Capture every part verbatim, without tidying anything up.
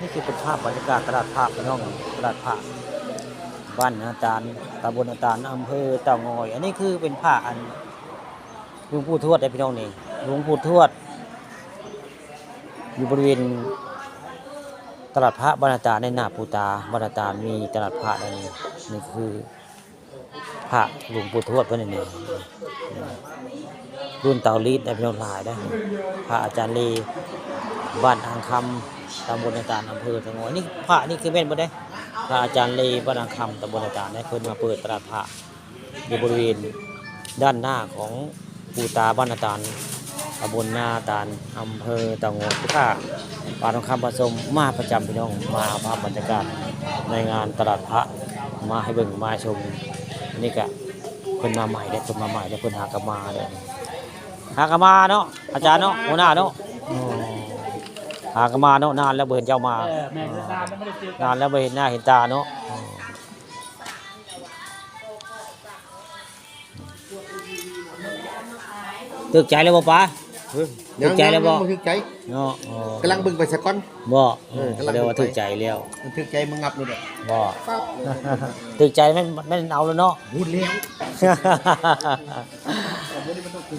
นี่คือเป็นภาพบรรยากาศตลาดพระพี่น้อง ตลาดพระบ้านนาตาล ตำบลนาตาล อำเภอเต่างอย อันนี้คือเป็นพระอันหลวงปู่ทวดนะพี่น้องนี่ หลวงปู่ทวด อยู่บริเวณตลาดพระบ้านนาตาล ในหน้าปู่ตาบ้านนาตาล มีตลาดพระอันนี้ นี่คือ พระหลวงปู่ทวดเพิ่นนี่ รุ่นเตาลีดได้พี่น้องหลายได้อ พระอาจารย์ลี บ้านอ่างคำ ตำบลนาตาล อำเภอเต่างอย นี่พระนี่คือแม่นบ่ได้ พระอาจารย์ลี บ้านอ่างคำ ตำบลนาตาล ได้เพิ่นมาเปิดตลาดพระ อยู่บริเวณด้านหน้าของปู่ตาบ้านนาตาล ตำบลนาตาล อำเภอเต่างอย ค่ะ ปาทองคำผสมมาประจำพี่น้อง มาภาพบรรยากาศในงานตลาดพระ มาให้เบิ่งมาชม อันนี้ก็เพิ่นมาใหม่เด้อ เพิ่นมาใหม่เด้อ เพิ่นหากะมาเด้อ หากะมาเนาะ อาจารย์เนาะ หัวหน้าเนาะ อืม หากะมาเนาะ นานแล้วบ่เห็นเจ้ามา เออ แม่น นานแล้วไม่ได้เจอกัน นานแล้วบ่เห็นหน้าเห็นตาเนาะ อืม ถูกใจแล้วบ่ปา เออ ถูกใจแล้วบ่ ยัง ยังบ่ถูกใจ เนาะ อ๋อ กำลังเบิ่งไปซะก่อน บ่ เออกำลัง แสดงว่าถูกใจแล้ว มันถูกใจมึงงับเลยเด้อ บ่ ปั๊บเลย ถูกใจแม่น แม่นเอาแล้วเนาะ พูดแล้ว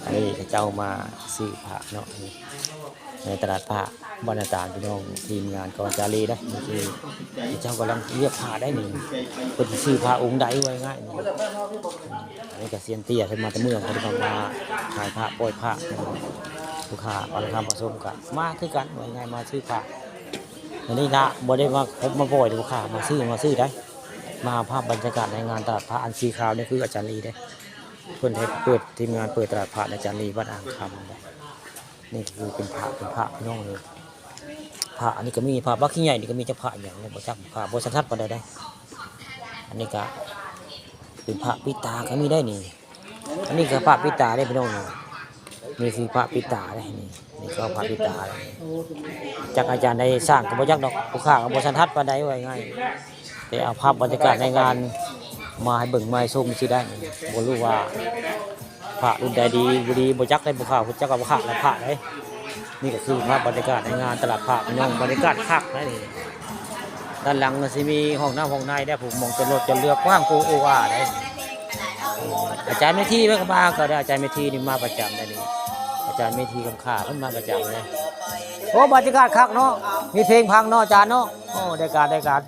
อันนี้เขาเจ้ามาซื้อพระเนาะ ในตลาดพระบ้านนาตาลพี่น้อง ทีมงานกองจารีนะ นี่คือเจ้ากำลังเลือกพระได้นี่ เพิ่นสิซื้อพระองค์ใดว่าง่ายนี่ อันนี้ก็เซียนเตี้ยเพิ่นมาแต่เมือง เพิ่นก็มาขายพระปล่อยพระ ลูกค้าเอาไปทำผสมกัน มาคือกันว่าง่าย มาซื้อพระ อันนี้นะบ่ได้มาพบมาบ่อยลูกค้า มาซื้อ มาซื้อได้ มาภาพบรรยากาศในงานตลาดพระอันสีขาวนี่คืออาจารย์ลีเด้ เพิ่นให้เปิด ทีมงานเปิดตลาดพระในอาจารย์ลีบ้านอ่างคำ นี่คือเป็นพระ เป็นพระพี่น้องเลย พระอันนี้ก็มี พระบักขี้ใหญ่นี่ก็มี จักพระหยังเนี่ย บ่จัก พระบ่สันทัดปานใดได้ อันนี้ก็เป็นพระปิดตาก็มีได้นี่ อันนี้ก็พระปิดตาได้พี่น้องนี่ นี่คือพระปิดตาได้นี่ นี่ก็พระปิดตาได้ จักอาจารย์ได้สร้างก็บ่จักดอก ผู้ข้าก็บ่สันทัดปานใดว่าง่าย แต่เอาภาพบรรยากาศในงานมาให้เบิ่งมาให้ชมสิได้ บ่รู้ว่าพระรุ่นใดดีบ่ดีบ่จักได้ บ่เข้า บ่จักว่าพระและพระใด นี่ก็คือภาพบรรยากาศในงานตลาดพระพี่น้อง บรรยากาศคักนะนี่ ด้านหลังก็สิมีห้องน้ำห้องในได้ ผมมองจนรถจนเรือกว้างโกโออาได้ อาจารย์เมธีเพิ่นก็มาก็ได้ อาจารย์เมธีนี่มาประจำได้นี่ อาจารย์เมธีคำค่าเพิ่นมาประจำเลย โอ้ บรรยากาศคักเนาะ มีเพลงพังเนาะอาจารย์เนาะ โอ้ ได้การ ได้การ